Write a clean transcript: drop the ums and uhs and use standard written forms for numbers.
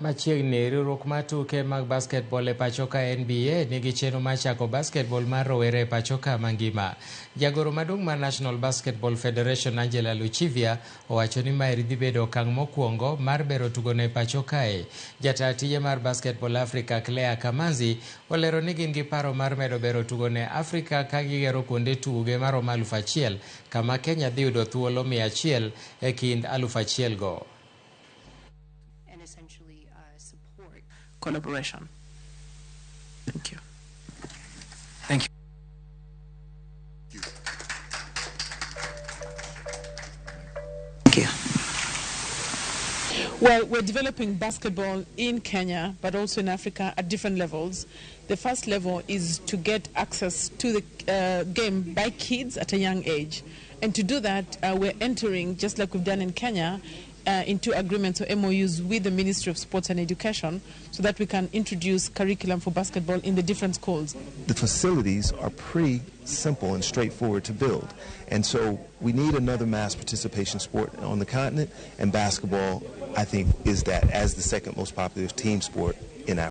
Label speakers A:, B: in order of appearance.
A: Machiegni, riwruok mar tuke mag basketball e pachoka NBA nigi chenro mar chako basketball mar rowere e pachoka mangima. Jagoro maduong' mar National Basketball Federation Angela Luchivia owacho ni maeri dhi bedo okang' mokwongo mar bero tugono e pacho kae. Jataa tije mar Basketball Africa Claire Kamanzi olero ni gin gi paro mar medo bero tugono e Afrika ka gigero kuonde tuge maromo 1000 kama Kenya dhi yudo thuolo 100 e kind 1000 go.
B: And essentially support collaboration. Thank you.
C: Thank you.
B: Thank you.
D: Well, we're developing basketball in Kenya, but also in Africa at different levels. The first level is to get access to the game by kids at a young age. And to do that, we're entering, just like we've done in Kenya, into agreements or MOUs with the Ministry of Sports and Education so that we can introduce curriculum for basketball in the different schools.
E: The facilities are pretty simple and straightforward to build. And so we need another mass participation sport on the continent, and basketball, I think, is that as the second most popular team sport in Africa.